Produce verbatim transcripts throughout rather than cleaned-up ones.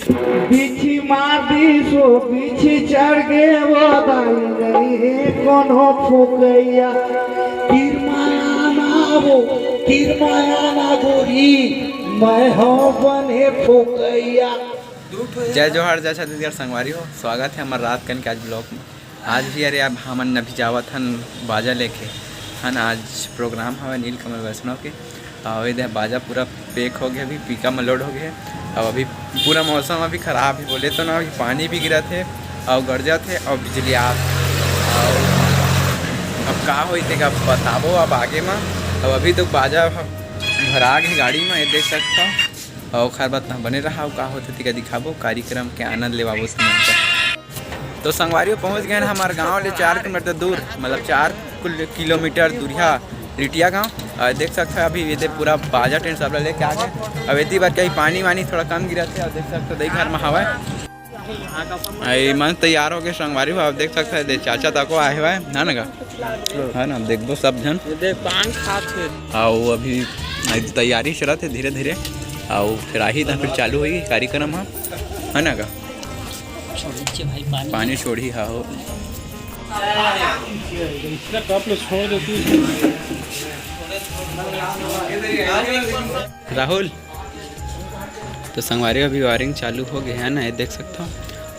बिच्छी मार दिस वो, बिच्छी चढ़ गे वो, दाई नहीं हे कोनो फुकैया। किरमाया ना वो, किरमाया ना गोरी, मैं हव बने फुकैया। जय जोहार, जय छत्तीसगढ़ संगवारी हो, स्वागत है हमारे रात कन के आज ब्लॉग में। आज भी, अरे, अब हमन अभी जावत हन बाजा लेके, है ना। आज प्रोग्राम हवे नीलकमल वैष्णव के। और इधर बाजा पूरा पैक हो गया, अभी पिकअप में लोड हो गया है। अब अभी पूरा मौसम अभी खराब है, बोले तो ना, अभी पानी भी गिरत है और गरजत है और बिजली आत है। और अब का होई तेका बताबो अब आगे में। अब अभी तो बाजा भरा गए गाड़ी में, ये देख सकता हूँ। और ओखर बाद तहाँ बने रहा, का होथे तेका दिखाबो, कार्यक्रम के आनंद लेवाबो समझ। तो संगवारी हो, पहुँच गए हैं हमारे गाँव ले चार किलोमीटर दूर, मतलब चार कुल-, किलोमीटर दूरिया रिटिया गाँव। और देख सकते हैं अभी ये पूरा बाजा टेंट सब लेके आ गए। अब इतनी बार कहीं पानी वानी थोड़ा कम गिरा थे, और देख सकते हो दही घर में हवा है। आई मन तैयार हो गए संगवारी हो, आप देख सकते हैं दे चाचा तको आए हुए हैं, है ना का? है ना, देखबो सब झन। ये देख पान खात हे। आओ अभी आई तैयारी चलत है धीरे धीरे। आओ फिर आही तहाँ फिर चालू होई कार्यक्रम ह, है ना का? छोड़ दीजिए भाई पानी। पानी छोड़ी हा हो। इसका कप लो छोड़ दो तू। राहुल, तो संगवारी अभी वायरिंग चालू हो गए है ना, ये देख सकता हूँ।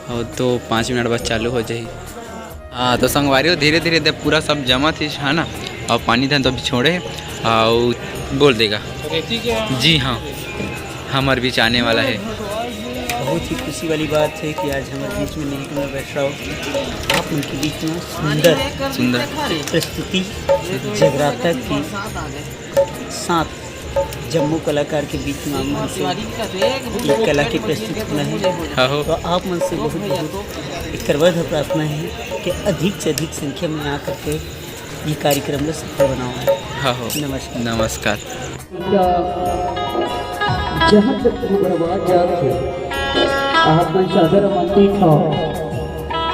और तो पाँच मिनट बाद चालू हो जाही। हाँ, तो संगवारी हो धीरे धीरे दे पूरा सब जमा थी है ना। और पानी धन तो अभी छोड़े। और बोल देगा। रेती क्या? जी हाँ, हमारे बीच आने वाला है। बहुत ही खुशी वाली बात है कि आज हमारे बीच में नीलकमल बैठ रहा हो। आप उनके बीच में सुंदर सुंदर प्रस्तुति जगराता के साथ जम्मो कलाकार के बीच में आप मन से ये कला की प्रस्तुति होना है। हाँ हो। तो आप मन से बहुत बहुत एक करबद्ध प्रार्थना है कि अधिक से अधिक संख्या में आ करके ये कार्यक्रम ला सफल बनाओ। हाँ हो। नमस्कार। नमस्कार। जहाँ तक भी बर्बाद जात हे, आप मन सादर आमंत्रित हो।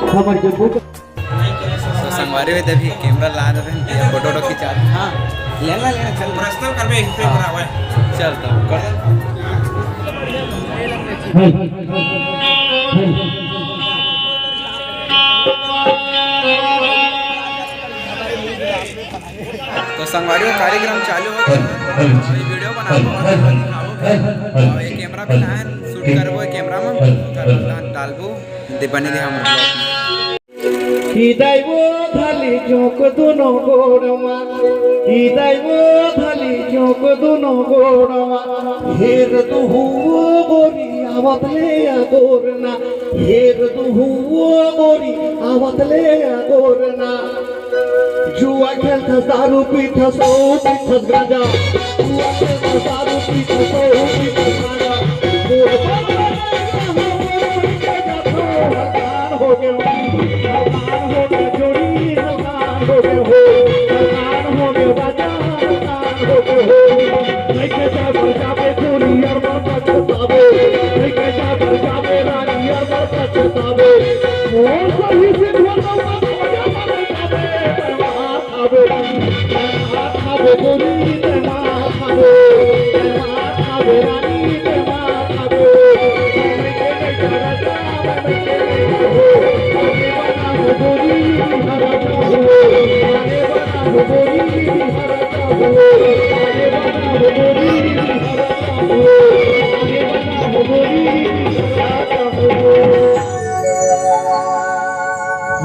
हमर जम्मू तो संगवारी में तभी कैमरा ला रहे हैं, फोटो वोटो खिंचा रहे हैं। हाँ, लेना, लेना, चल। पर्सनल कर में एक हाँ। चल, तो कर। तो संगवारी में कार्यक्रम चालू हो गया। ये वीडियो बनाबो और ये कैमरा भी लाए हैं, शूट करबो कैमरा में, डालबो दीपानी दी हम ब्लॉग में। हिदाइबो धली जोंक दुनो गोड़मा, हिदाइबो धली जोंक दुनो गोड़मा, हेर दुहु गोरी आवत ले अगोरना, हेर दुहु गोरी आवत ले अगोरना। जुआ खेलथस, दारू पीथस, ओ पीथस गांजा। जुआ खेलथस, दारू पीथस, ओ पीथस गांजा। मोर बाबा हरान हो गयो, हरान हो गयो, जोड़ी हरान हो गयो हो, हरान हो गयो, बाजा हरान हो गयो हो। लेके जा बजा पे गोली और बाबा छुपावे, लेके जा बजा पे रानी और बाबा छुपावे। मोर सही से ढोल बाबा बजा बजा।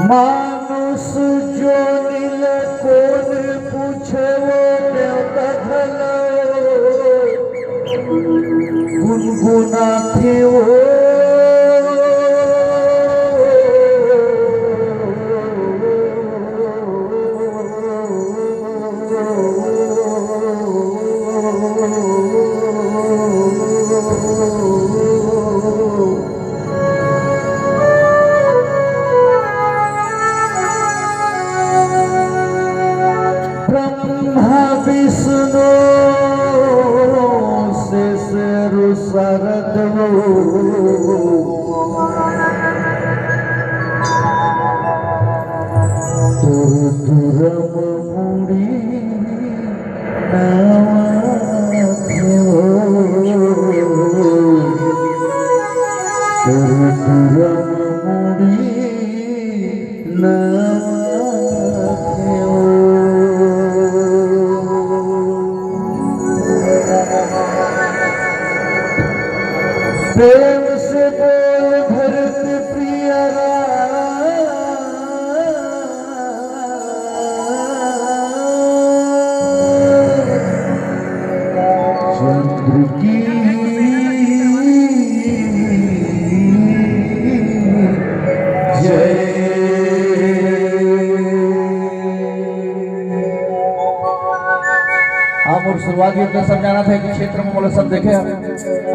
मानुष जोनिल कोन पूछे वो देवता घलो गुनगुनाथे वो। ब्रह्मा विष्णु शेष ऋषि सरद तुर तुरम मुड़ी नमः। तोर तुरम मुड़ी नवा खेओ। प्रेम से बोल भरत प्रिया राम। चंद्र की जय। आप और शुरुआत भी अपने सब जाना था कि क्षेत्र में मोला सब देखे हैं।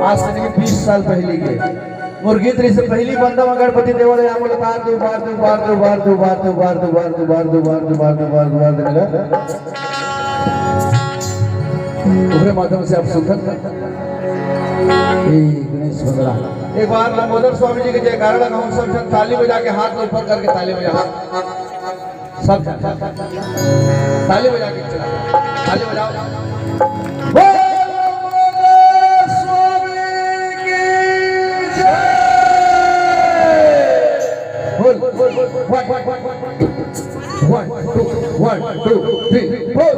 आज से नहीं, बीस साल पहले के मोर गीत रही से पहली बंदा में गणपति देवा ले आमल तार दे, उबार दे, उबार दे, उबार दे, उबार दे, उबार दे, उबार दे, उबार दे, उबार दे, उबार दे, उबार दे, उबार दे, लगा। ओकरे माध्यम से आप सुनथन। ए, गणेश बंदरा। एक बार लंबोदर स्वामी जी के जयकारा लगा, हम सब जन ताली बजा के, हाथ ऊपर करके ताली बजा। सब जन ताली बजा के चला, ताली बजाओ। बोल, बोल, बोल, बोल, बोल। One, one, one, one, one, one, one, one, two, one, two, three, four.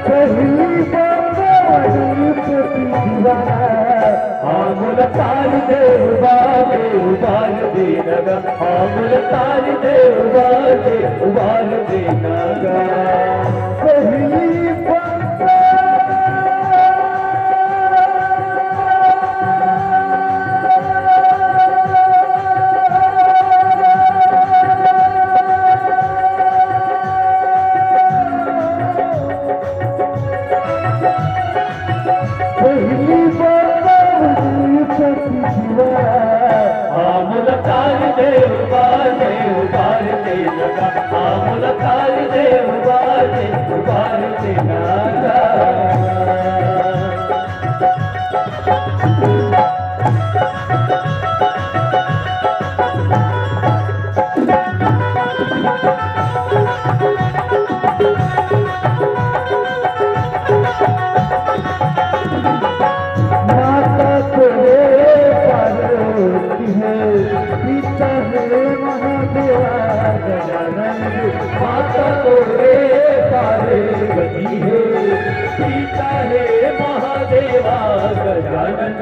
पहली बार आंगुल तार दे उबार दे, उबार दे नगा। आंगुल तार दे उबार दे, उबार दे नगा। पहली बार पहली बार पति जीवा। आंगुल तार दे उबार दे, उबार दे नगा। आंगुल तार दे उबार दे, उबार दे नगा। माता तोरे पार्वती है, पिता है महादेवा गजानन। माता तोरे पार्वती है, पिता है महादेवा गजानन।